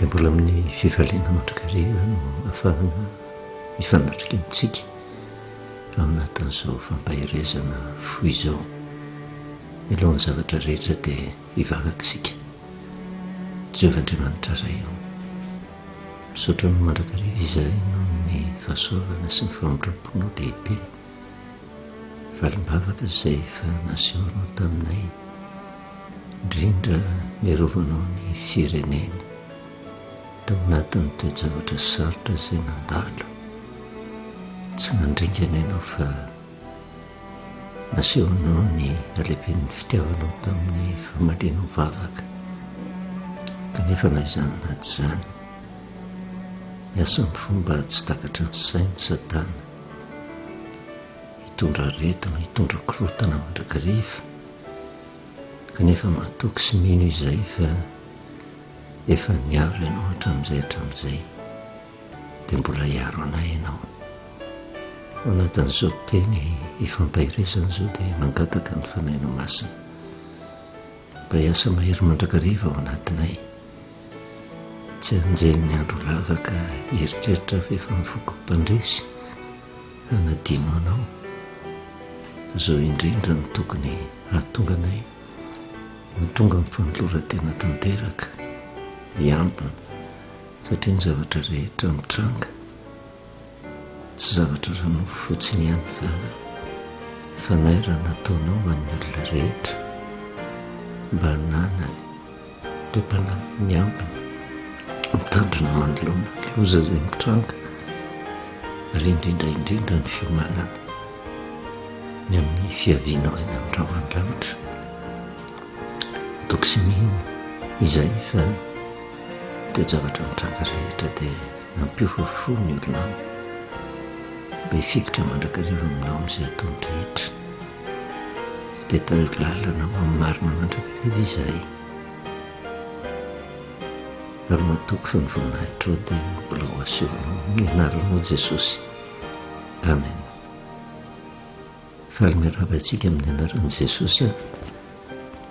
Dia mbola amin'ny fifaliana mandrakariva no ahafahana mifanatrika amintsika ao anatin'izao fampaherezana fohy izao. Mialohan'ny zavatra rehetra dia hivavaka isika. Jehovah Andriamanitra Ray ô, misaotra Anao mandrakariva izahay noho ny fahasoavana sy ny famindram-ponao lehibe. Valim-bavaka izay efa nasehonao taminay, indrindra niarovanao ny firenena tao anatin'ny toe-javatra sarotra izay nandalo. Tsy nandringana ianao fa nasehonao ny halehiben'ny fitiavanao tamin'ny famalianao vavaka. Kanefa na izany na tsy izany, miasa amin'ny fomba tsy takatry ny sainy Satana. Hitondra aretina, hitondra korontana mandrakariva. Kanefa matoky sy mino izahay fa efa niaro ianao hatramin'izay hatramin'izay, dia mbola hiaro anay ianao. Ao anatin'izao teny ifampaherezana izao dia mangataka ny Fanahinao Masina mba hiasa mahery mandrakariva ao anatinay. Tsy anjelin'ny andro lava ka hieritreritra fa efa mivoaka ho mpandresy hanadino anao. Fa izao indrindra no tokony hahatonga anay ho tonga amin'ny fanoloran-tena tanteraka, hiambina, satria ny zavatra rehetra mitranga tsy zavatra ara-nofo fotsiny ihany fa fanairana ataonao ho an'ny olona rehetra mba hananany Toe-panahy miambina, mitandrina manoloana ny loza izay mitranga ary indrindra indrindra ny fiomanana ny amin'ny fiavianao any amin'ny rahona lanitra. Toky sy mino izay fa ny toe-javatra mitranga rehetra dia nampiova fo ny olonao mba hifikitra mandrakariva aminao amin'izay ataony rehetra. Dia tariho lalana ho amin'ny marina mandrakariva izahay. Ary matoky fa ny voninahitrao dia mbola ho asehonao amin'ny anaranao Jesosy. Amen. Faly miarahaba antsika amin'ny anaran'i Jesosy aho.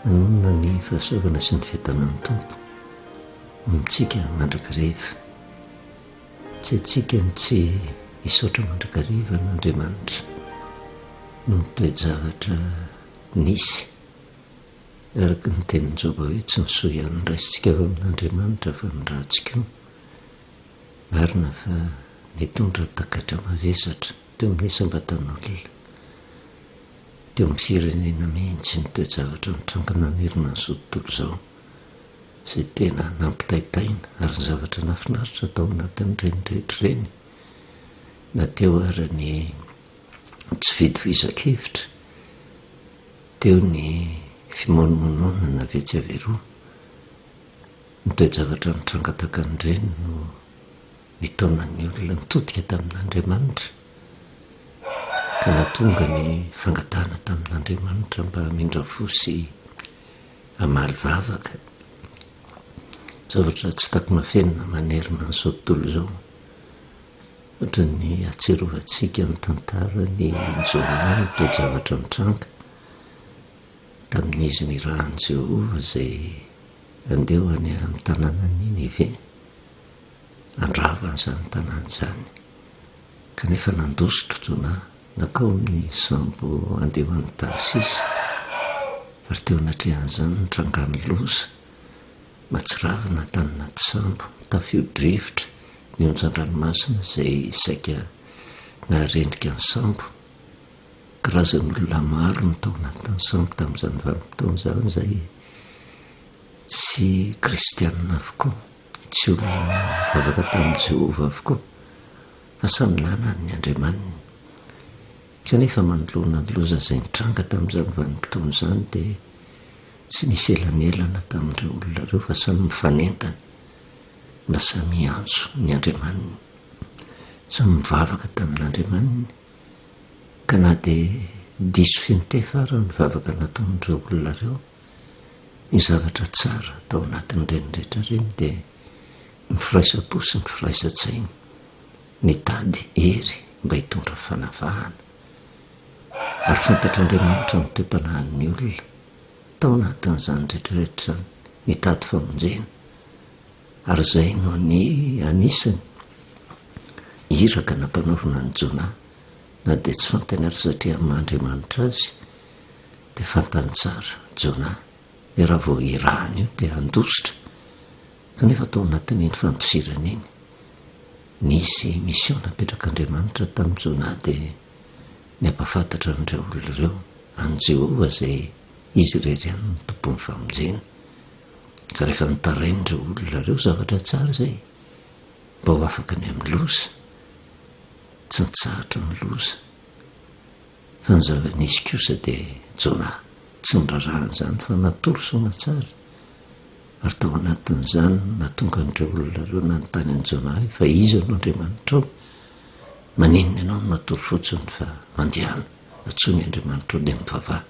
Hanonona ny fahasoavana sy ny fiadanan'ny Tompo amintsika mandrakariva. Tsy haintsika ny tsy hisaotra mandrakariva an'Andriamanitra noho ny toe-javatra nisy. Araka ny tenin'i Joba hoe tsy ny soa ihany no raisintsika avy amin'Andriamanitra fa ny ratsy koa. Marina fa nitondra takaitra mavesatra teo amin'ny isam-batan'olona, teo amin'ny firenena mihitsy ny toe-javatra nitranga nanerana an'izao tontolo izao, izay tena nampitaintaina ary ny zavatra nahafinaritra tao anatin'ireny rehetra ireny, na teo ary ny tsy fitovizan-kevitra. Teo ny fimonomononana avy etsy avy eroa. Ny toe-javatra nitranga tahaka an'ireny no nitaona ny olona nitodika tamin'Andriamanitra, ka nahatonga ny fangatahana tamin'Andriamanitra mba hamindra fo sy hamaly vavaka. Zavatra tsy takona fenina manerana an'izao tontolo izao. Ohatran'ny ahatsiarovantsika ny tantaran'i Jona ny toe-javatra nitranga tamin'izy nirahan'i Jehovah izay handeha ho any amin'ny tanànan'i Ninive, handrava an'izany tanàna izany. Kanefa nandositra Jona nankao amin'ny sambo handeha ho any Tarsisy, ary teo anatrehan'izany nitrangan'ny loza. Mahatsiravina tany anaty sambo, tafio-drivotra ny onjan-dranomasina izay saika naharendrika ny sambo. Karazan'olona maro no tao anatin'ny sambo tamin'izany vanim-potoana izany izay tsy kristianina avokoa, tsy olona nivavaka tamin'i Jehovah avokoa, fa samy nanana ny Andriamaniny. Kanefa manoloana ny loza izay nitranga tamin'izany vanim-potoana izany dia Tsy nisy elanelana tamin'ireo olona ireo fa samy mifanentana mba samy hiantso ny Andriamaniny. Samy mivavaka tamin'Andriamaniny ka na dia diso fenitefa ara ny vavaka nataon'ireo olona ireo, ny zavatra tsara tao anatin'ireny rehetra ireny dia ny firaisam-po sy ny firaisan-tsaina nitady hery mba hitondra fanavahana. Ary fantatr'Andriamanitra ny toe-panahin'ny olona tao anatin'izany rehetrarehetra izany, nitady famonjena. Ary izay no anisany iraka nampanaovina an'i Jonah, na dia tsy fantany ary satria amin'ny maha Andriamanitra azy dia fantany tsara Jonah hoe raha vao irahana io dia handositra, kanefa tao anatin'iny fandosirana iny nisy mission napetrak'Andriamanitra tamin'i Jonah dia ny hampahafantatra an'ireo olona ireo an'i Jehovah izay Izy irery ihany no tompon'ny famonjena. Ka rehefa nitaraina ireo olona ireo zavatra tsara izay mba ho afaka ny amin'ny loza, tsy nitsahatra ny loza. Fa ny zava-nisy kosa dia Jonah tsy niraharaha an'izany fa natory soamatsara. Ary tao anatin'izany no nahatonga an'ireo olona ireo nanontany an'i Jonah hoe, Fa iza no Andriamanitrao? Maninona ianao no matory fotsiny fa mandehana, antsoy ny Andriamanitrao dia mivavaha.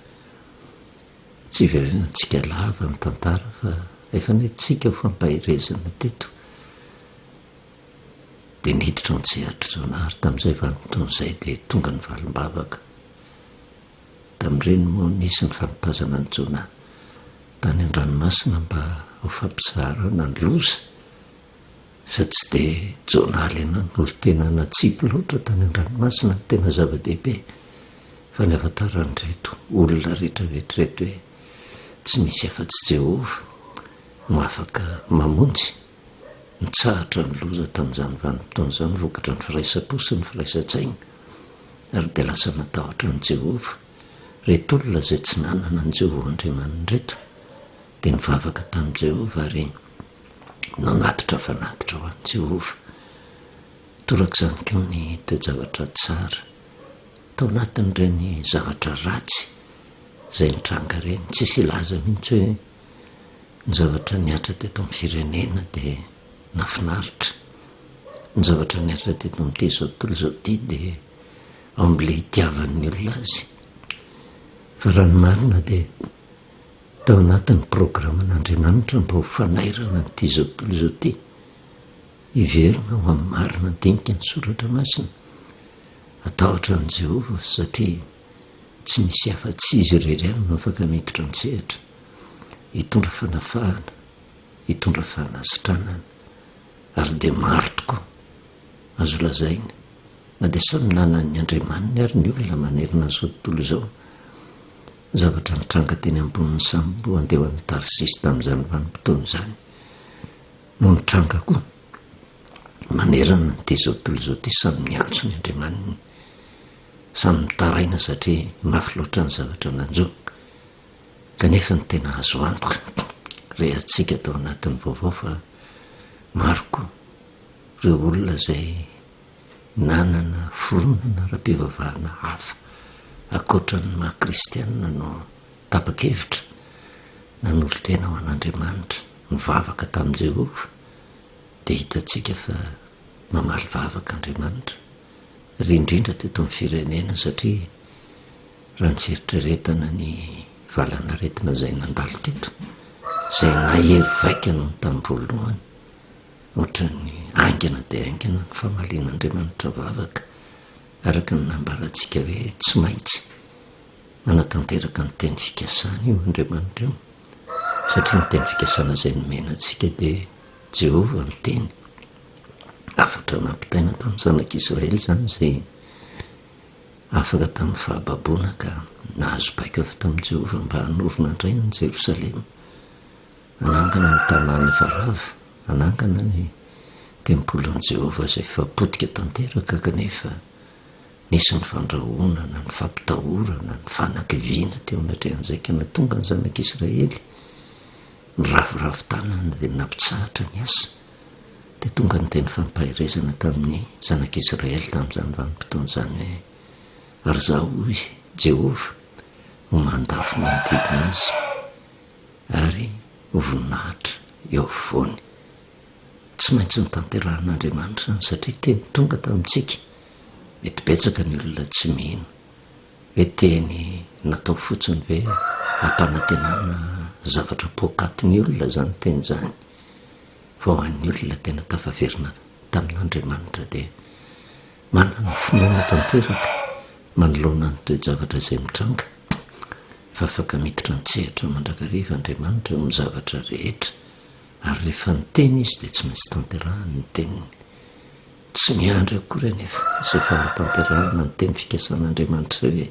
Tsy hiverenantsika lava ny tantara fa efa nentintsika ho fampaherezana teto. Dia niditra an-tsehatra Jonah ary tamin'izay vanim-potoana izay dia tonga ny valim-bavaka. Tamin'ireny moa nisy ny fanipazana an'i Jonah tany an-dranomasina mba ho fampizaharana ny loza, fa tsy dia Jonah ilay nanolo-tena natsipy loatra tany an-dranomasina no tena zava-dehibe, fa ny ahafantaran'ireto olona rehetra rehetra ireto hoe tsy misy afa-tsy Jehovah no afaka mamonjy. Nitsahatra ny loza tamin'izany vanim-potoana izany vokatry ny firaisam-po sy ny firaisan-tsaina, ary dia lasa natahotra an'i Jehovah. Ireto olona izay tsy nanana an'i Jehovah ho Andriamaniny ireto dia nivavaka tamin'i Jehovah ary nanatitra fanatitra ho an'i Jehovah. Torak'izany koa ny toe-javatra tsara tao anatin'ireny zavatra ratsy izay nitranga ireny. Tsisy hilaza mihitsy hoe Ny zavatra nihatra teto amin'ny firenena dia nahafinaritra. Ny zavatra nihatra teto amin'ity izao tontolo izao ity dia ao amin'ilay itiavan'ny olona azy. Fa raha ny marina dia tao anatin'ny programan'Andriamanitra mba ho fanairana an'ity izao tontolo izao ity, hiverina ho amin'ny marina handinika ny soratra masina, hatahotra an'i Jehovah satria tsy misy afa-tsy Izy irery ihany no afaka miditra an-tsehatra. hitondra fanafahana, hitondra fanasitranana, ary dia maro tokoa, azo lazaina, na dia samy nanana ny Andriamaniny ary ny olona manerana an'izao tontolo izao, zavatra nitranga teny ambonin'ny sambo handeha ho any Tarsisy tamin'izany vanim-potoana izany no nitranga koa manerana an'ity izao tontolo izao ity, samy niantso ny Andriamaniny, samy nitaraina satria mafy loatra ny zavatra nanjo. Kanefa ny tena azo antoka, rehatsika tao anatin'ny vaovao fa maro koa ireo olona izay nanana fironana ara-pivavahana hafa ankoatra ny maha kristianina no tapa-kevitra nanolo-tena ho an'Andriamanitra, nivavaka tamin'i Jehovah, dia hitantsika fa mamaly vavaka Andriamanitra, ary indrindra teto amin'ny firenena satria Raha ny fieritreretana ny valanaretina izay nandalo teto, izay nahery vaika noho ny tamin'ny voalohany, ohatran'ny haingana dia haingana ny famalian'Andriamanitra vavaka, araka ny nambarantsika hoe tsy maintsy manatanteraka ny teny fikasana io Andriamanitra io, satria ny teny fikasana izay nomena antsika dia Jehovah no teny. Hafatra nampitaina tamin'ny zanak'Israely izany izay Afaka tamin'ny fahababoana ka nahazo baiko avy tamin'i Jehovah mba hanorina indray an'i Jerosalema, hanangana ny tanàna efa rava, hanangana ny tempolin'i Jehovah izay efa potika tanteraka kanefa nisy ny fandrahonana, ny fampitahorana, ny fanakiviana teo anatrehan'izay ka nahatonga ny zanak'Israely niraviravy tanana dia nampitsahatra ny asa. Dia tonga ny teny fampaherezana tamin'ny zanak'Israely tamin'izany vanim-potoana izany hoe, Ary Izaho, hoy Jehovah, ho mandafo manodidina azy, ary ho voninahitra eo afovoany. Tsy maintsy notanterahin'Andriamanitra izany, satria teny tonga tamintsika. Mety betsaka ny olona tsy mino hoe teny natao fotsiny ve hampanantenana zavatra poakaty ny olona izany teny izany. Fa ho an'ny olona tena tafaverina tamin'Andriamanitra dia manana finoana tanteraka manoloana ny toe-javatra izay mitranga fa afaka miditra an-tsehatra mandrakariva Andriamanitra eo amin'ny zavatra rehetra. Ary rehefa niteny Izy dia tsy maintsy tanterahany ny teniny. Tsy miandry akory anefa izay fanatanterahana ny teny fikasan'Andriamanitra izay hoe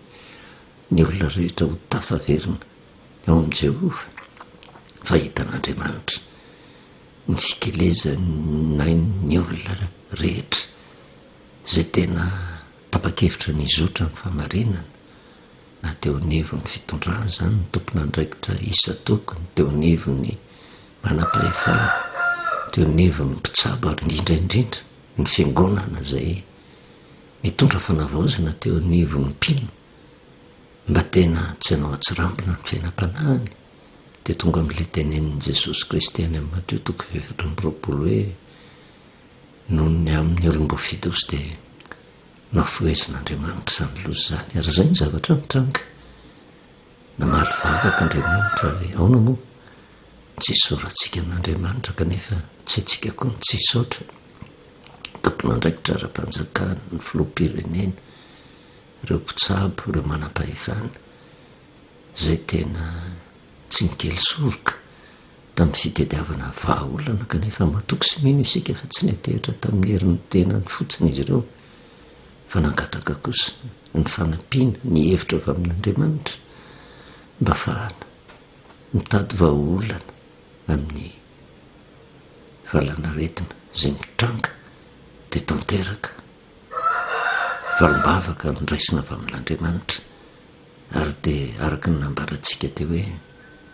ny olona rehetra ho tafaverina ao amin'i Jehovah, fa hitan'Andriamanitra ny fikelezan'ain'ny olona rehetra izay tena tapa-kevitra ny hizotra amin'ny fahamarinana, na teo anivon'ny fitondrana izany ny tompon'andraikitra isan-tokony, teo anivon'ny manam-pahefana, teo anivon'ny mpitsabo ary indrindra indrindra ny fiangonana izay nitondra fanavaozana teo anivon'ny mpino mba tena tsy hanao atsirambina ny fiainam-panahiny, dia tonga amin'ilay tenenin'i Jesosy Kristy any amin'ny Matio toko faha 24 hoe, Noho ny amin'ny olom-boafidy ozy dia Nafohezin'Andriamanitra izany loza izany, ary izay ny zavatra nitranga. Namaly vavaka Andriamanitra, ary aona moa no tsy hisaorantsika an'Andriamanitra kanefa tsy haintsika koa ny tsy hisaotra ny tompon'andraikitra ara-panjakana, ny filoham-pirenena, ireo mpitsabo, ireo manam-pahefana, izay tena tsy nikely soroka tamin'ny fitediavana vahaolana kanefa matoky sy mino isika fa tsy niantehitra tamin'ny herin'ny tenany fotsiny izy ireo fa nangataka kosa ny fanampiana, ny hevitra avy amin'Andriamanitra mba hahafahana mitady vahaolana amin'ny valanaretina izay mitranga dia tanteraka valim-bavaka noraisina avy amin'Andriamanitra. Ary dia araka ny nambarantsika teo hoe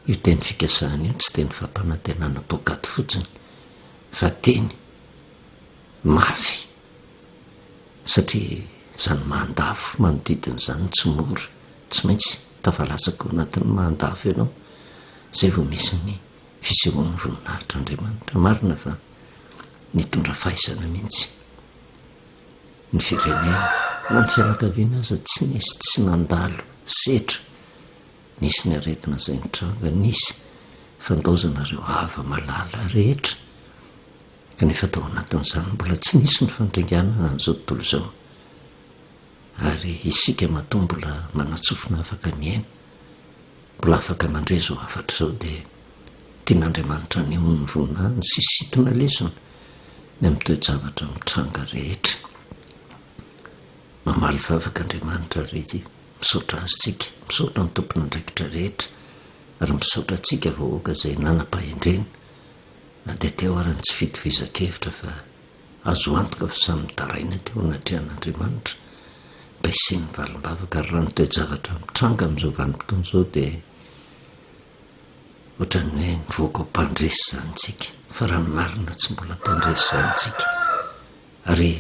io teny fikasana io tsy teny fampanantenana poakaty fotsiny fa teny mafy satria izany mandafo manodidina izany tsy mora, tsy maintsy tafalatsaka ao anatin'ny mandafo ianao izay vao misy ny fisehoan'ny voninahitr'Andriamanitra. Marina fa nitondra faisana mihitsy. Ny firenena na ny fianakaviana aza tsy nisy tsy nandalo setra, nisy ny aretina izay nitranga, nisy fandaozana ireo hava-malala rehetra, kanefa tao anatin'izany mbola tsy nisy ny fandringanana an'izao tontolo izao, ary isika matoa mbola manan-tsofina afaka mihaino, mbola afaka mandre izao hafatra izao dia tian'Andriamanitra haneho ny voninahiny sy hisintona lesona ny amin'ny toe-javatra mitranga rehetra. Mamaly vavaka Andriamanitra ary misaotra Azy tsika, misaotra ny tompon'andraikitra rehetra ary misaotra antsika vahoaka izay nanam-pahendrena na dia teo ara ny tsy fitovizan-kevitra fa Azo antoka fa samy mitaraina teo anatrehan'Andriamanitra mba hisian'ny valim-bavaka ary raha ny toe-javatra mitranga amin'izao vanim-potoana izao dia ohatran'ny hoe mivoaka ho mpandresy izany isika fa raha ny marina tsy mbola mpandresy izany isika ary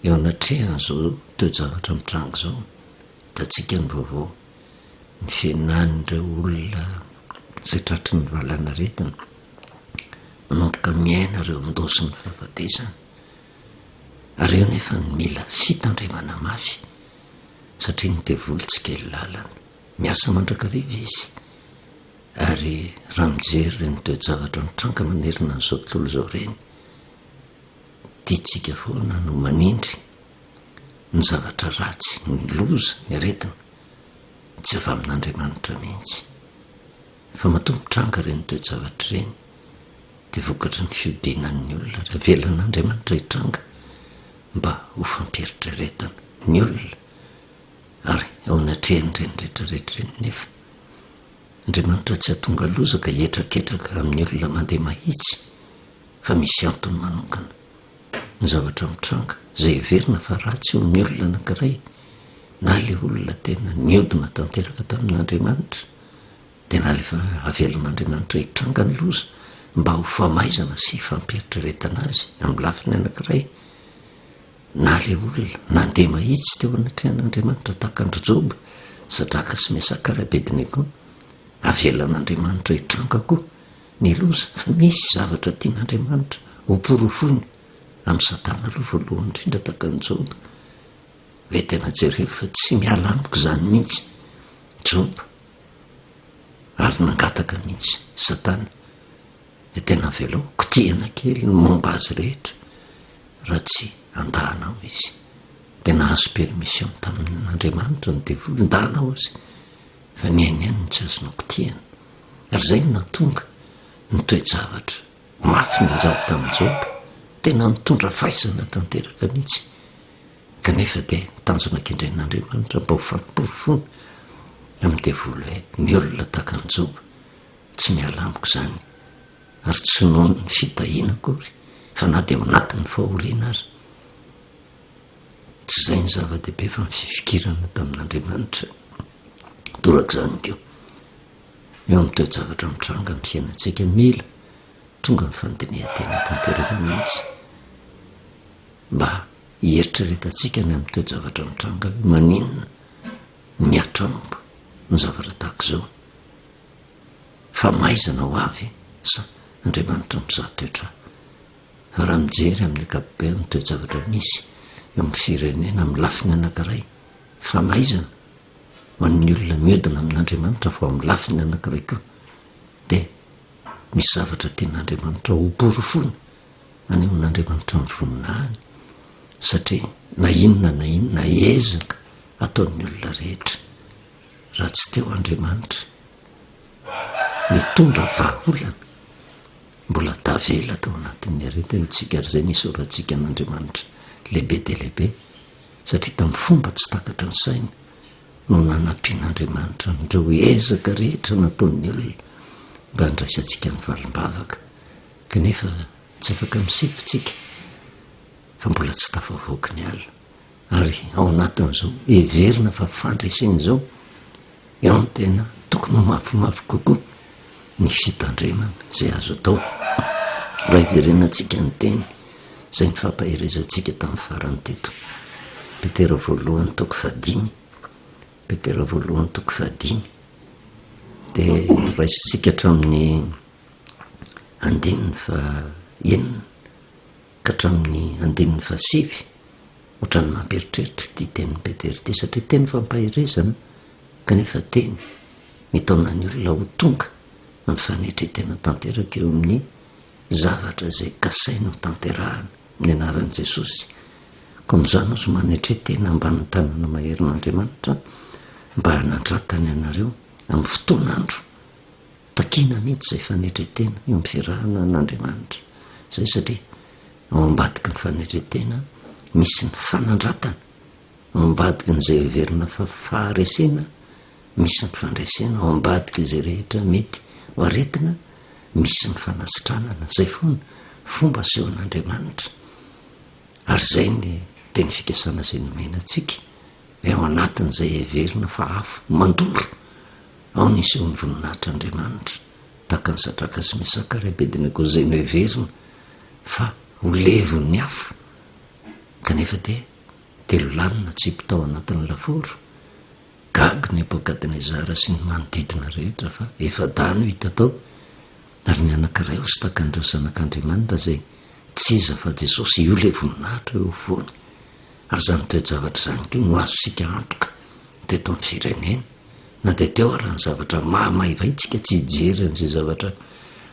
eo anatrehan'izao toe-javatra mitranga izao hitantsika ny vaovao ny fihenan'ireo olona izay tratry ny valanaretina Manomboka miaina ireo andosin'ny fahafatesana. Ary eo nefa no mila fitandremana mafy, satria ny devoly tsy kely lalana. Miasa mandrakariva izy. Ary raha mijery ireny toe-javatra mitranga manerana an'izao tontolo izao ireny, tiantsika foana no manindry ny zavatra ratsy, ny loza, ny aretina, tsy avy amin'Andriamanitra mihitsy. Fa matoa mitranga ireny toe-javatra ireny dia vokatry ny fiodinan'ny olona ary avelan'Andriamanitra hitranga mba ho fampieritreretana ny olona ary ao anatrehan'ireny rehetra rehetra ireny nefa Andriamanitra tsy hahatonga loza ka hihetraketraka amin'ny olona mandeha mahitsy fa misy antony manokana ny zavatra mitranga izay heverina fa ratsy eo amin'ny olona anankiray na ilay olona tena niodina tanteraka tamin'Andriamanitra Dia nalefa avelan'Andriamanitra hitranga ny loza mba ho famaizana sy fampieritreretana azy amin'ny lafiny anankiray. Na ilay olona nandeha mahitsy teo anatrehan'Andriamanitra tahaka an-dry Joba, Sadraka sy Mesaka ary Abednego, avelan'Andriamanitra hitranga koa ny loza fa misy zavatra tian'Andriamanitra hoporofoiny amin'i Satana aloha voalohany indrindra tahaka an'i Joba. Hoe tena jereo fa tsy miala amiko izany mihitsy Joba. Ary nangataka mihitsy Satana dia tena avelao kitihina kely ny momba azy rehetra raha tsy andahanao izy. Dia nahazo permission tamin'Andriamanitra ny devoly, ndahanao azy fa ny ainy ihany no tsy azonao kitihina. Ary izay no nahatonga ny toe-javatra. mafy nianjady tamin'i Joba, tena nitondra faisana tanteraka mihitsy. Kanefa dia tanjona kendren'Andriamanitra mba ho fampiporofoana amin'ny devoly hoe ny olona tahaka an'i Joba tsy miala amiko izany, ary tsy noho ny fitahiana akory fa na dia ao anatin'ny fahoriana aza. Tsy izay ny zava-dehibe fa ny fifikirana tamin'Andriamanitra. Torak'izany koa, eo amin'ny toe-javatra mitranga amin'ny fiainantsika, mila tonga ny fandinihan-tena tanteraka mihitsy mba hieritreretantsika ny amin'ny toe-javatra mitranga hoe maninona mihatra amiko ny zavatra tahaka izao. Famaizana ho avy sa Andriamanitra mizaha toetra ahy? Fa raha mijery amin'ny ankapobeny ny toe-javatra misy eo amin'ny firenena amin'ny lafiny anankiray, famaizana ho an'ny olona miodina amin'Andriamanitra fa ao amin'ny lafiny anankiray koa dia misy zavatra tian'Andriamanitra hoporofoina, anehoan'Andriamanitra ny voninahiny satria na inona na inona ezaka ataon'ny olona rehetra raha tsy teo Andriamanitra nitondra vahaolana Mbola tavela tao anatin'ny aretina isika ary izay no isaorantsika an'Andriamanitra lehibe dia lehibe satria tamin'ny fomba tsy takatry ny saina no nanampian'Andriamanitra an'ireo ezaka rehetra nataon'ny olona mba handraisantsika ny valim-bavaka kanefa tsy afaka misento isika fa mbola tsy tafavoaky ny ala ary ao anatin'izao heverina fa fandresena izao Eo no tena tokony ho mafimafy kokoa ny fitandremana izay azo atao. Raha hiverenantsika ny teny izay nifampaherezantsika tamin'ny farany teto. Petera voalohany toko fahadimy, Petera voalohany toko fahadimy, dia raisintsika hatramin'ny andininy fahenina ka hatramin'ny andininy fahasivy. Ohatran'ny mampieritreritra ity tenin'i Petera ity satria teny fampaherezana kanefa teny mitaona ny olona ho tonga amin'ny fanetren-tena tanteraka eo amin'ny zavatra izay kasainy ho tanterahana amin'ny anaran'i Jesosy. Koa amin'izany ozy manetre tena ambanin'ny tanana maherin'Andriamanitra mba hanandratany anareo amin'ny fotoan'andro. Takiana mihitsy izay fanetren-tena eo amin'ny fiarahana an'Andriamanitra izay satria Ao ambadiky ny fanetren-tena misy ny fanandratana, ao ambadiky ny izay heverina fa faharesena misy ny fandresena, ao ambadiky izay rehetra mety ho aretina misy ny fanasitranana. Izay foana fomba asehon'Andriamanitra. Ary izay ny teny fikasana izay nomena antsika, hoe ao anatin'izay heverina fa afo mandoro, ao ny isehoan'ny voninahitr'Andriamanitra. Tahaka an'i Sadraka sy Mesaka ary Abednego izay noheverina fa ho levon'ny afo, kanefa dia telo lahy natsipy tao anatin'ny lafaoro. Gaga Nebokadnezara sy ny manodidina rehetra fa efa-dahy no hita tao, ary ny anankiray ho stakan'ireo zanak'Andriamanitra izay tsy iza fa Jesosy, io ilay voninahitra eo afovoany. Ary izany toe-javatra izany koa no azontsika antoka teto amin'ny firenena, na dia teo ara ny zavatra mahamaivaintsika tsy hijery an'izay zavatra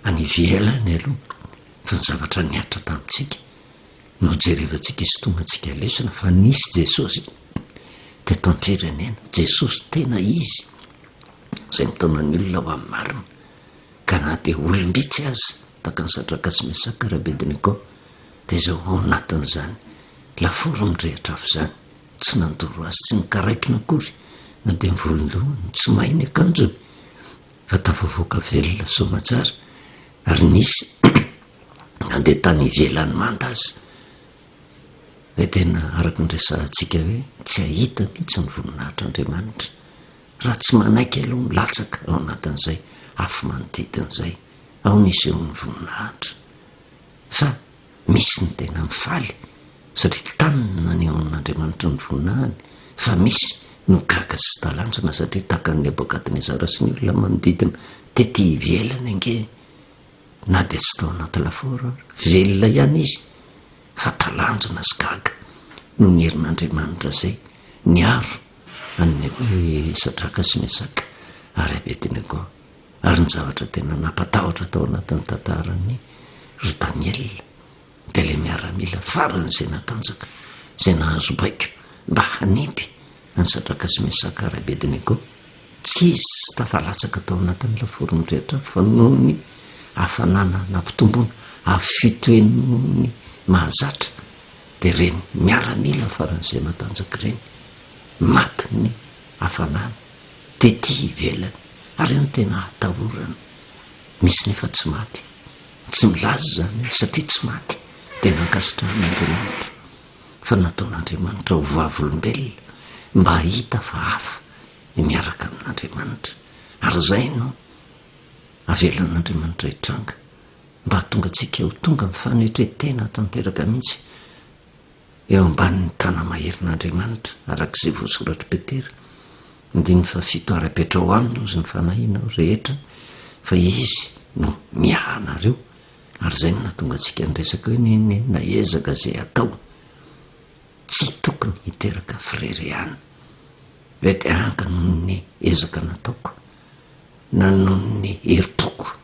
any ivelany aloha. Fa ny zavatra nihatra tamintsika no jerevantsika hisintomantsika lesona fa nisy Jesosy teto amin'ny firenena, Jesosy tena izy izay mitaona ny olona ho amin'ny marina, ka na dia olom-bitsy aza tahaka an'i Sadraka sy Mesaka ary Abednego dia izao ao anatin'izany lafaoro mirehitra afo izany, tsy nandoro azy, tsy nikaraikina akory na dia ny volon-dohany, tsy may ny akanjony fa tafavoaka velona soamatsara Ary nisy nandeha tany ivelan'ny manda aza, hoe tena araka ny resahantsika hoe tsy hahita mihitsy ny voninahitr'Andriamanitra raha tsy manaiky aloha milatsaka ao anatin'izay afo manodidina izay, ao ny isehoan'ny voninahitra. Fa misy ny tena mifaly satria tany no nanehoan'Andriamanitra ny voninahiny, fa misy no gaga sy talanjona satria tahaka an'i Nebokadnezara sy ny olona manodidina tety ivelany ange na dia tsy tao anaty lafaoro ary, velona ihany izy fa talanjona sy gaga noho ny herin'Andriamanitra izay niaro an'i Sadraka sy Mesaka ary Abednego. Ary ny zavatra tena nampatahotra tao anatin'ny tantaran'i ry Daniela dia ilay miaramila faran'izay natanjaka izay nahazo baiko mba hanipy an'i Sadraka sy Mesaka ary Abednego. Tsy izy tsy tafalatsaka tao anatin'ny lafaoro mirehitra afo fa noho ny hafanana nampitomboana. Avo fitoeny noho ny mahazatra dia ireny miaramila faran'izay matanjaka ireny, matin'ny hafanana, tety ivelany, ary io no tena ahatahorana. Misy nefa tsy maty. Tsy milaza izany hoe satria tsy maty dia nankasitrahan'Andriamanitra, fa nataon'Andriamanitra ho vavolombelona mba hahita fa hafa ny miaraka amin'Andriamanitra. Ary izay no avelan'Andriamanitra hitranga. Mba hahatonga antsika ho tonga amin'ny fanetren-tena tanteraka mihitsy eo ambanin'ny tana-maherin'Andriamanitra, araka izay voasoratr'i Petera, andininy fahafito, Ary apetraho aminy hozy ny fanahinao rehetra, fa Izy no miahy anareo. Ary izay no nahatonga antsika niresaka hoe n'inon'inona ezaka izay atao, tsy tokony hiteraka firerehana. Hoe dia hanga noho ny ezaka nataoko, na noho ny herim-poko,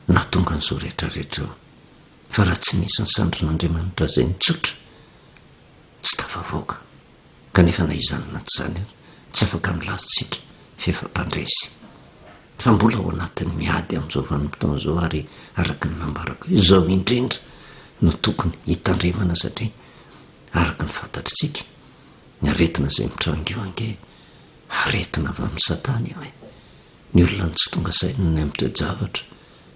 nahatonga an'izao rehetra rehetra izao. Fa raha tsy nisy ny sandrin'Andriamanitra izay nitsotra, tsy tafavoaka. Kanefa na izany na tsy izany ary, tsy afaka milaza isika fa efa mpandresy. Fa mbola ao anatin'ny miady amin'izao vanim-potoana izao ary araka ny nambarako hoe izao indrindra no tokony hitandremana satria araka ny fantatritsika, ny aretina izay mitranga io ange aretina avy amin'i Satana io e. Ny olona no tsy tonga saina ny amin'ny toe-javatra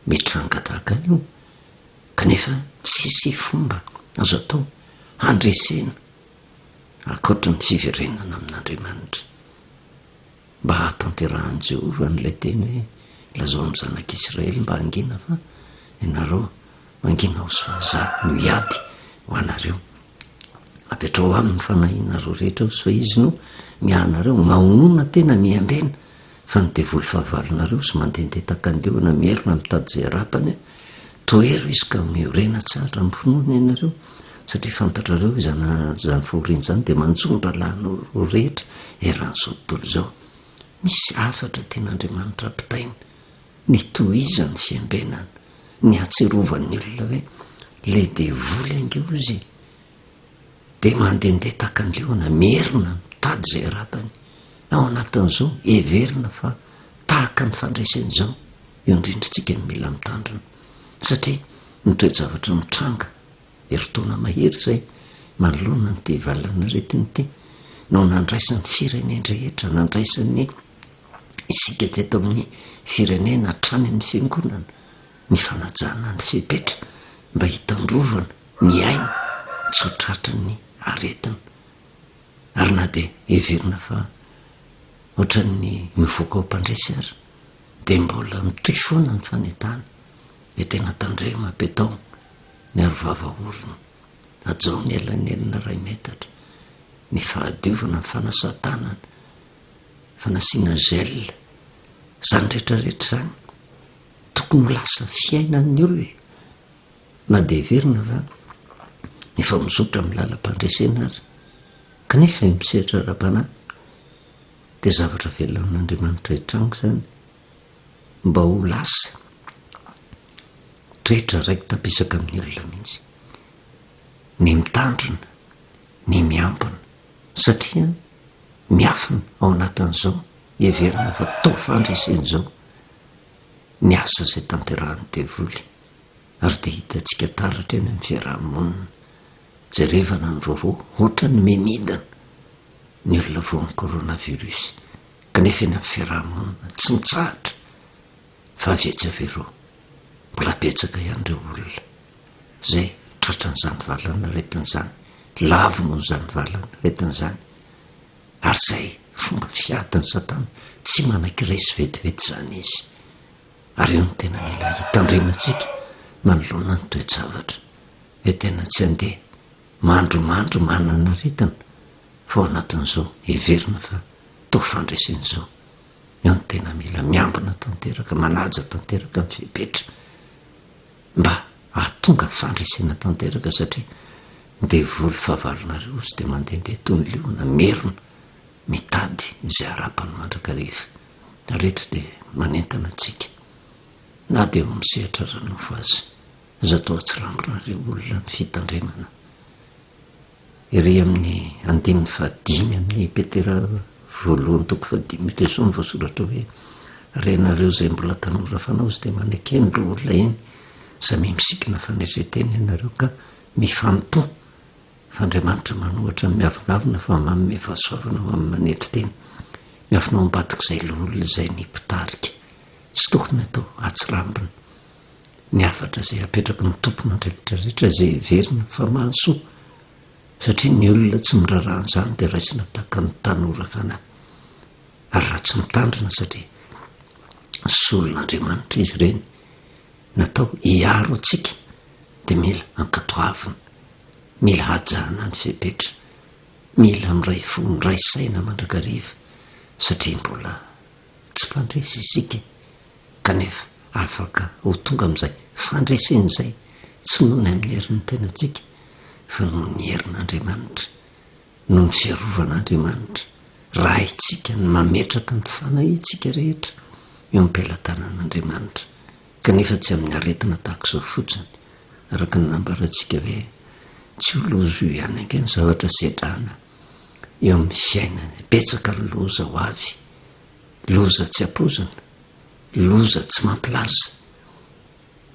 mitranga tahaka an'io, kanefa tsisy fomba azo atao handresena ankoatra ny fiverenana amin'Andriamanitra. Mba hahatanterahan'i Jehovah an'ilay teny hoe, Lazao amin'ny zanak'Israely mba hangina fa ianareo mangina hozy fa Izaho no hiady ho anareo. Apetraho aminy ny fanahinareo rehetra hozy fa Izy no miahy anareo. Mahonona tena miambena Fa ny devoly fahavalonareo sy mandehandeha tahaka ny liona mierona mitady izay harapany, tohero izy ka miorena tsara amin'ny finoana ianareo, satria fantatrareo izany izany fahoriana izany dia manjo ny rahalahinareo rehetra eran'izao tontolo izao. Misy hafatra tian'Andriamanitra ampitaina, ny tohizan'ny fiambenana, ny hahatsiarovan'ny olona hoe ilay devoly ange hozy e! Dia mandehandeha tahaka ny liona, mierona, mitady izay harapany. Ao anatin'izao, heverina fa tahaka ny fandresena izao, eo indrindra isika no mila mitandrina. Satria ny toe-javatra mitranga, herintaona mahery izay, manoloana an'ity valan'aretina ity, no nandraisan'ny firenen-drehetra, nandraisan'ny isika teto amin'ny firenena hatrany amin'ny fiangonana, ny fanajana ny fepetra mba hitandrovana ny aina tsy ho tratran'ny aretina. Ary na dia heverina fa ohatran'ny mivoaka ho mpandresy ary dia mbola mitohy foana ny fanentana hoe tena tandremo apetao ny arovava orona, hajao ny elanelana iray metatra, ny fahadiovana, ny fanasan-tanana, fanasiana gel, izany rehetra rehetra izany tokony ho lasa fiainan'ny olona na dia heverina fa efa mizotra amin'ny lalam-pandresena aza, kanefa eo amin'ny sehatra ara-panahy dia zavatra avela amin'Andriamanitra hitranga izany mba ho lasa toetra raiki-tapisaka amin'ny olona mihitsy ny mitandrina, ny miambina, satria miafina ao anatin'izao heverina fa toa fandresena izao ny asa izay tanterahan'ny devoly. Ary dia hitantsika taratra eny amin'ny fiaraha-monina. Jerevana ny vaovao, ohatran'ny mihamidina ny olona voan'ny coronavirus, kanefa eny amin'ny fiaraha-monina tsy mitsahatra fa avy etsy avy eroa. Mbola betsaka ihany ireo olona izay tratran'izany valan'aretina izany, lavo noho izany valan'aretina izany, ary izay fomba fiadin'i Satana, tsy manaiky resy vetivety izany izy. Ary eo no tena mila hitandremantsika manoloana ny toe-javatra, hoe tena tsy handeha mandrimandry manana aretina fa ao anatin'izao heverina fa toa fandresena izao. Eo no tena mila miambina tanteraka, manaja tanteraka ny fepetra mba hahatonga fandresena tanteraka satria ny devoly fahavalonareo izy dia mandehandeha toy ny liona, merina, mitady izay harapany mandrakariva. Ary eto dia manentana antsika, na dia eo amin'ny sehatra ara-nofo aza, aza atao atsirambina ireo olona ny fitandremana. Ery amin'ny andininy fahadimy amin'ny Petera voalohany toko fahadimy dia izao no voasoratra hoe, Ary ianareo izay mbola tanora fanao izy dia maneke ny loholona eny. Samia misikina fanetren-tena ianareo ka mifanompoa, fa Andriamanitra manohatra ny miavonavona fa manome fahasoavana ho amin'ny manetry tena. Miafina ao ambadik'izay loholona izay ny mpitarika. Tsy tokony hatao atsirambina ny hafatra izay apetraky ny tompon'andraikitra rehetra izay heverina fa mahasoa, satria ny olona tsy miraharaha an'izany dia raisina tahaka ny tanora fanahy. Ary raha tsy mitandrina satria solon'Andriamanitra izy ireny, natao hiaro antsika dia mila ankatoavina, mila hajana ny fepetra, mila miray fo, miray saina mandrakariva satria mbola tsy mpandresy isika kanefa afaka ho tonga amin'izay fandresena izay tsy noho ny amin'ny herin'ny tenantsika fa noho ny herin'Andriamanitra. Noho ny fiarovan'Andriamanitra, raha haintsika ny mametraka ny fanahintsika rehetra eo am-pelatanan'Andriamanitra, kanefa tsy amin'ny aretina tahaka izao fotsiny, araka ny nambarantsika hoe tsy io loza io ihany ange ny zavatra sedrana eo amin'ny fiainana, betsaka ny loza ho avy, loza tsy ampoizina, loza tsy mampilaza,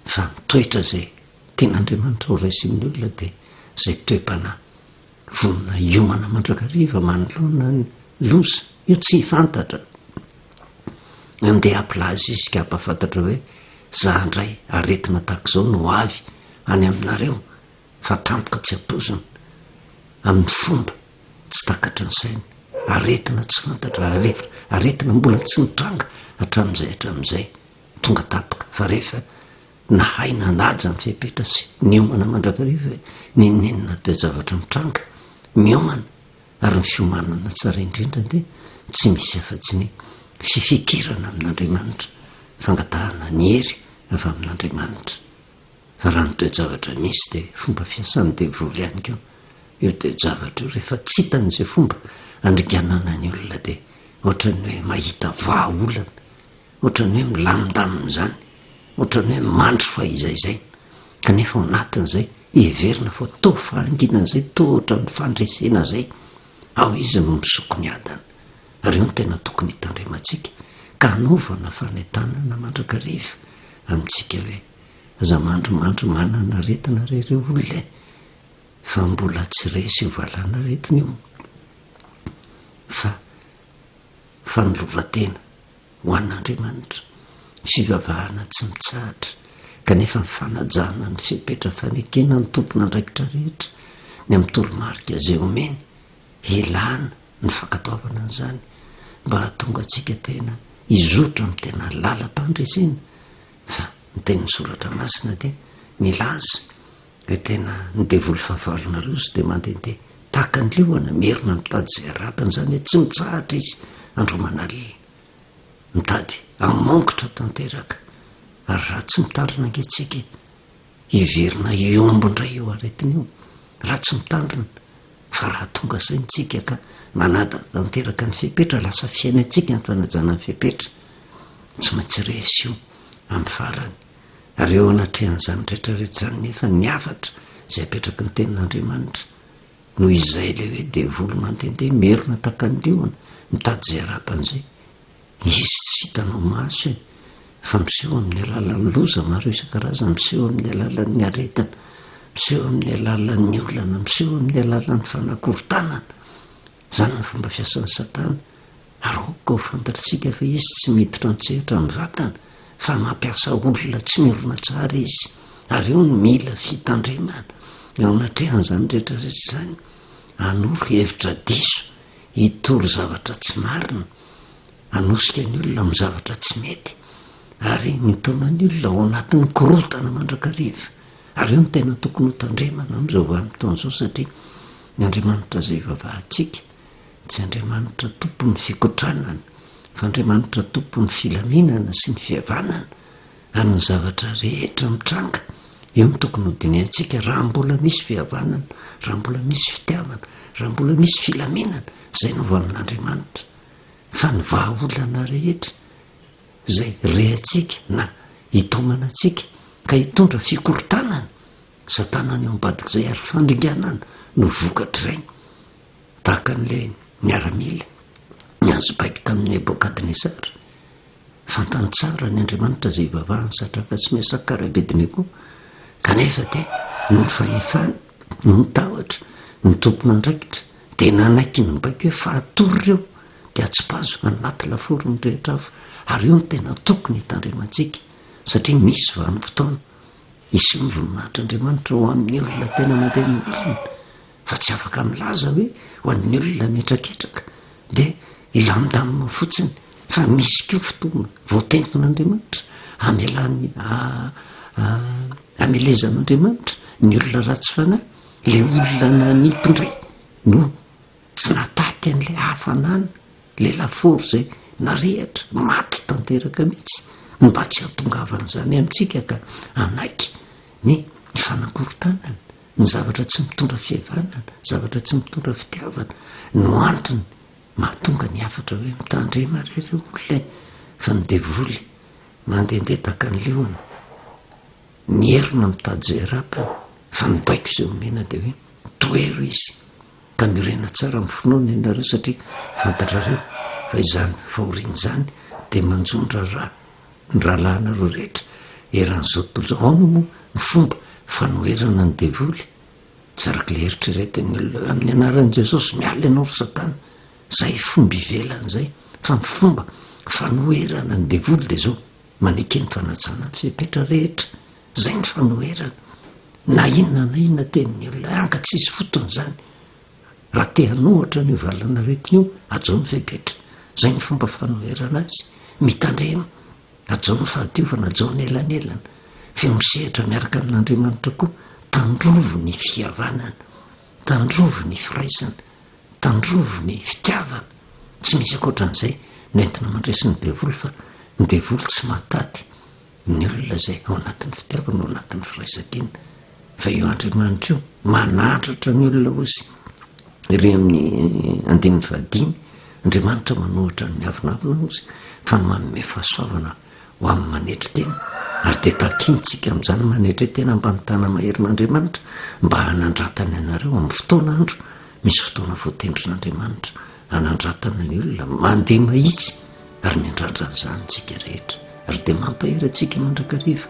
fa ny toetra izay tian'Andriamanitra horaisin'ny olona dia izay toe-panahy Vonona hiomana mandrakariva manoloana ny loza. Io tsy fantatra. Andeha hampilaza izy ka hampahafantatra hoe za indray aretina tahaka izao no avy any aminareo fa tampoka tsy ampoizina amin'ny fomba tsy takatry ny saina. Aretina tsy fantatra, aretina mbola tsy nitranga hatramin'izay hatramin'izay. Tonga tampoka fa rehefa Nahay nanaja ny fepetra sy niomana mandrakariva hoe n'inon'inona toe-javatra mitranga, miomana, ary ny fiomanana tsara indrindra dia tsy misy afa-tsy ny fifikirana amin'Andriamanitra, fangatahana ny hery avy amin'Andriamanitra. Fa raha ny toe-javatra misy dia fomba fiasan'ny devoly ihany koa io toe-javatra io, rehefa tsy hitany izay fomba handringanana ny olona dia ohatran'ny hoe mahita vahaolana Ohatran'ny hoe milamindamina izany, ohatran'ny hoe mandry fahizay izay, kanefa ao anatin'izay heverina fa toa fahanginana izay, toa ohatran'ny fandresena izay, ao izy no misoko miadana. Ary io no tena tokony hitandremantsika, ka hanaovana fanentanana mandrakariva amintsika hoe, aza mandrimandry manana aretina re ireo olona e, fa mbola tsy resy io valanaretina io, fa fanoloran-tena ho an'Andriamanitra, fivavahana tsy mitsahatra, kanefa ny fanajana ny fepetra fanekena ny tompon'andraikitra rehetra ny amin'ny toromarika izay omeny, hilana ny fankatoavana an'izany mba hahatonga antsika tena hizotra amin'ny tena lalam-pandresena, fa ny tenin'ny Soratra Masina dia milaza Hoe tena ny devoly fahavalonareo izy dia mandehandeha tahaka ny liona, merina mitady izay harapiny, izany hoe tsy mitsahatra izy andro aman'alina, mitady hamongotra tanteraka, ary raha tsy mitandrina ange tsika e, hiverina hiombo indray io aretina io, raha tsy mitandrina, fa raha tonga saina tsika ka manada tanteraka ny fepetra, lasa fiainantsika ny fanajana ny fepetra, tsy maintsy resy io amin'ny farany. Ary eo anatrehan'izany rehetra rehetra izany nefa ny hafatra izay apetraky ny tenin'Andriamanitra noho izay ilay hoe devoly mandehandeha merina tahaka ny liona mitady izay harapany izay. Izy tsy hitanao maso e, fa miseho amin'ny alalan'ny loza maro isan-karazany, miseho amin'ny alalan'ny aretina, miseho amin'ny alalan'ny olana, miseho amin'ny alalan'ny fanakorontanana. Izany ny fomba fiasan'i Satana. Ary aoka ho fantatr'isika fa izy tsy miditra an-tsehatra mivantana fa mampiasa olona tsy miorina tsara izy. Ary eo no mila fitandremana. Eo anatrehan'izany rehetra rehetra izany, hanoro hevitra diso, hitory zavatra tsy marina, hanosika ny olona amin'ny zavatra tsy mety, ary mitaona ny olona ao anatin'ny korontana mandrakariva. Ary eo no tena tokony hotandremana amin'izao vanim-potoana izao satria ny Andriamanitra izay ivavahantsika tsy Andriamanitra tompon'ny fikotranana fa Andriamanitra tompon'ny filaminana sy ny fihavanana ary ny zavatra rehetra mitranga eo no tokony hodinihantsika raha mbola misy fihavanana, raha mbola misy fitiavana, raha mbola misy filaminana, izay no avy amin'Andriamanitra fa ny vahaolana rehetra izay rehantsika na hitaomana antsika ka hitondra fikorontanana, Satana ny ao ambadik'izay ary fandringanana no vokatr'izay. Tahaka an'ilay miaramila nihazo baiko tamin'i Nebokadnezara. Fantany tsara ny Andriamanitra izay ivavahany Sadraka sy Mesaka ary Abednego. Kanefa dia noho ny fahefana, noho ny tahotra, ny tompon'andraikitra dia nanaiky ny baiko hoe fahatory ireo dia atsipazo anaty lafaoro ny rehetra hafa. Ary io no tena tokony hitandremantsika satria misy vanim-potoana hiseho ny voninahitr'Andriamanitra ho amin'ny olona tena mandeha ny marina fa tsy afaka milaza hoe ho an'ny olona mihetraketraka dia hilamindamina fotsiny fa misy koa fotoana voatentin'Andriamanitra hamelany hamelezan'Andriamanitra ny olona ratsy fanahy, le olona nanipy indray no tsy nataty an'ilay hafanana, ilay lafaoro izay narehitra, maty tanteraka mihitsy, ny mba tsy hahatongavan'izany amintsika ka hanaiky ny fanakorontanana, ny zavatra tsy mitondra fihavanana, zavatra tsy mitondra fitiavana no antony mahatonga ny hafatra hoe mitandrema re ry olona e, fa ny devoly mandehandeha tahaka ny liona, mierona mitady izay rapany, fa ny baiko izay omena dia hoe tohero izy ka miorena tsara amin'ny finoana ianareo satria fantatrareo fa izany fahoriana izany dia manjo ny raharaha ny rahalahinareo rehetra eran'izao tontolo izao. Aona moa ny fomba fanoherana ny devoly? Tsy araka ilay eritreretin'ny olona hoe amin'ny anaran'i Jesosy miala ianao ry Satana. Izay fomba ivelany izay. Fa ny fomba fanoherana ny devoly dia izao, maneke ny fanajana ny fepetra rehetra. Izay ny fanoherana. Na inona na inona tenin'ny olona, anga tsisy fotony izany. Raha te hanohatra an'io valan'aretina io, hajao ny fepetra. Izay ny fomba fanoherana azy. Mitandrema. Hajao ny fahadiovana, hajao ny elanelana. Feo misehatra miaraka amin'Andriamanitra koa, tandrovy ny fihavanana, tandrovy ny firaisana, tandrovy ny fitiavana. Tsy misy ankoatran'izay no entina mandresy ny devoly fa ny devoly tsy mahataty ny olona izay ao anatin'ny fitiavana, ao anatin'ny firaisankina. Fa io Andriamanitra io manandratra ny olona hozy ery amin'ny andininy fahadimy, Andriamanitra manohitra ny miavonavona hozy fa manome fahasoavana ho amin'ny manetry tena. Ary dia takintsika amin'izany manetry tena ambany tana-maherin'Andriamanitra mba hanandratany anareo amin'ny fotoana andro, misy fotoana voatendrin'Andriamanitra hanandratana ny olona mandeha mahitsy ary miandrandra an'izany isika rehetra ary dia mampahery antsika mandrakariva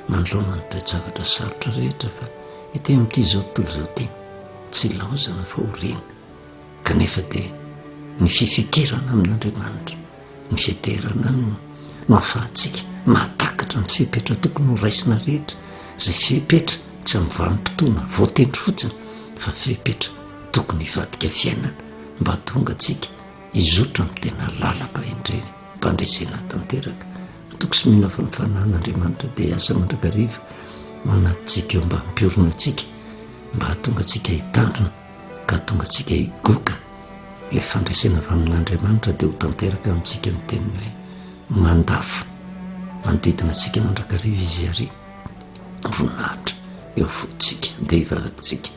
manoloana ny toe-javatra sarotra rehetra fa ety amin'ity izao tontolo izao ity tsy ilaozana fa horiana kanefa dia ny fifikirana amin'Andriamanitra ny fiaterana aminy no ahafahantsika mahatakatra ny fepetra tokony ho raisina rehetra izay fepetra tsy amin'ny vanim-potoana voatendry fotsiny fa fepetra tokony hivadika fiainana mba hahatonga antsika hizotra amin'ny tena lalam-pahendrem-pandresena tanteraka. Matoky sy mino fa ny Fanahin'Andriamanitra dia hiasa mandrakariva ao anatintsika eo mba hampiorina antsika, mba hahatonga antsika hitandrina ka hahatonga antsika higoka ilay fandresena avy amin'Andriamanitra dia ho tanteraka amintsika ny teniny hoe mandafo manodidina antsika mandrakariva izy ary voninahitra eo afovoantsika. Dia hivavaka isika.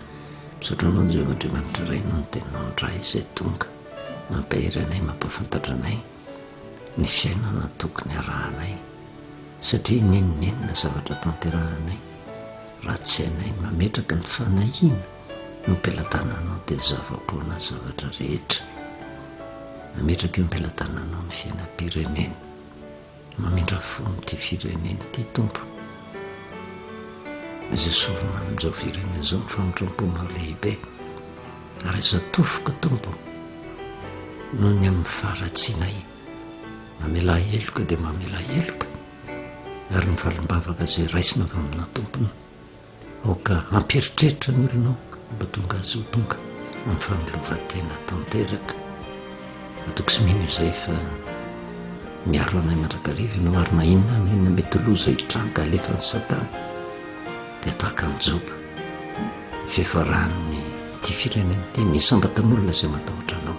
Misaotra anao Jehovah Andriamanitra Ray noho ny teninao indray izay tonga mampahery anay mampahafantatra anay ny fiainana tokony harahanay satria n'inon'inona zavatra tanterahanay raha tsy hainay ny mametraka ny fanahiana eo am-pelatananao dia zava-poana ny zavatra rehetra mametraka eo am-pelatananao ny fiainam-pirenena Mamindra fo amin'ity firenena ity Tompo. Aza esorina amin'izao firenena izao ny famindram-ponao lehibe. Ary aza tofoka Tompo noho ny amin'ny faharatsianay. Mamelà heloka dia mamelà heloka. Ary ny valim-bavaka izay raisina avy aminao Tompony. Aoka hampieritreritra ny olonao mba tonga azy ho tonga amin'ny fanoloran-tena tanteraka. Matoky sy mino izay fa miaro anay mandrakariva ianao ary na inona na inona mety loza hitranga alefan'i Satana dia tahaka an'i Joba. Ny fiafaran'ny ity firenena ity misy sambatan'olona izay matahotra anao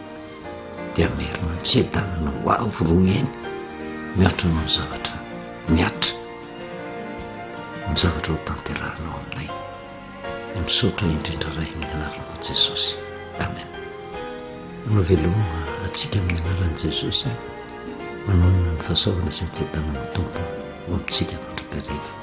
dia hamerina ny fiadanana ho avo roa heny mihoatra noho ny zavatra mihatra. ny zavatra ho tanterahinao aminay. Misaotra indrindra Ray amin'ny anaranao Jesosy. Amen. Manao veloma antsika amin'ny anaran'i Jesosy. Manonona ny fahasoavana sy ny fiadanan'ny Tompo ho amintsika mandrakariva.